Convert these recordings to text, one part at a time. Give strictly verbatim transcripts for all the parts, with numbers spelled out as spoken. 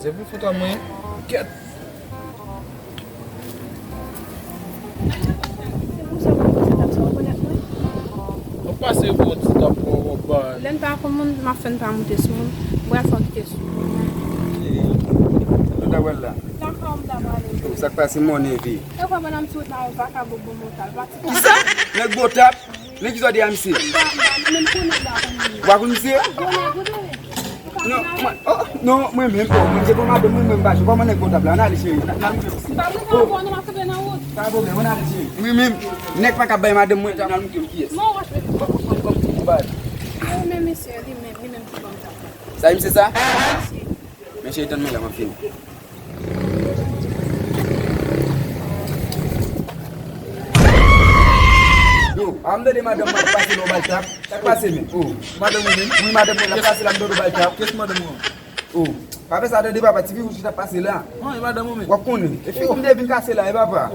Epi foto a mwen, kèt. Se pou sa w ap pase tap sa, w konèt mwen? Mwen pase pou yon ti tap pou yon ba. Lè n pa konn moun, m ap fè n pa moute sou moun. Brèf, fò kite sou. Kote w al la? Lakay w m ta prale. Sa k pase, mon nevye? E kwa madanm ti wout la, yon vakabon bon motal. Pati. Kisa? Nèg bon tap? Nèg ki sòti a misye? M pa, m pa, m menm konnen m pa konn li. Ou pa konn misye? Gwo nèg, ou tande? Non, mwen, oh, non, mwen menm, oh, mwen, se pou madanm mwen, mwen, m pa jwe. Kòman nèg bon tap la? Ann ale, cheri. N al moute. M pa vle sa ankò, non, m ap kanpe nan wout. Pa pwoblèm, ann ale, cheri. Mwen menm, nèg pa ka bay madanm mwen, n al moute l, kiyès? Mwen wè. Kòm, kòm, kòm, kòm, kòm, kòm. Ou menm, mesye, li menm, li menm ki ban m tap la. Sa, misye sa? Mesye. Men cheri, tann mwen la, m ap vini. Yo, a m tande madanm mwen ap pase la, w ba l tap. Sa k pase, men? Oh. Madanm ou menm? Wi, madanm mwen ap pase la, m tande w ba l tap. Kiyès madanm ou an? Oh. Pa fè sa, tande, papa, ti fi wouj ki t ap pase la. An, e madanm ou menm? W ap konnen. E fi m te vin kase la, e papa.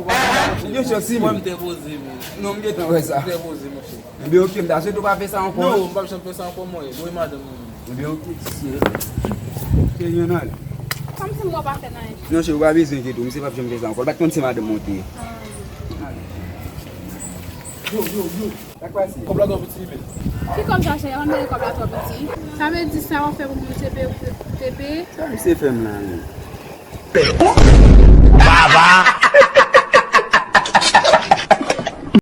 Li gen chans, wi, men. Mwen, m te poze, men. Non, m gentan wè sa. M te poze, monchè. Ebyen, oke, m ta swete w pa fè sa ankò. Non, m p ap janm fè sa ankò, mwen. Mwen, madanm mwen. Ebyen, oke, ti sè. Ke yon al. Kòmsi mwen pa fè anyen. Non, cheri, ou pa bezwen enkyete w, misye p ap janm fè sa ankò. Li pa t konn se madanm mwen te ye. Yo, yo, yo. Sa k pase? Kòb la twò piti, men. Ki kòb sa, cheri? Mwen mete kòb la twò piti. Sa vle di sa w ap fè pou moun te peye, te peye? Sa misye fè m la, men? Baba!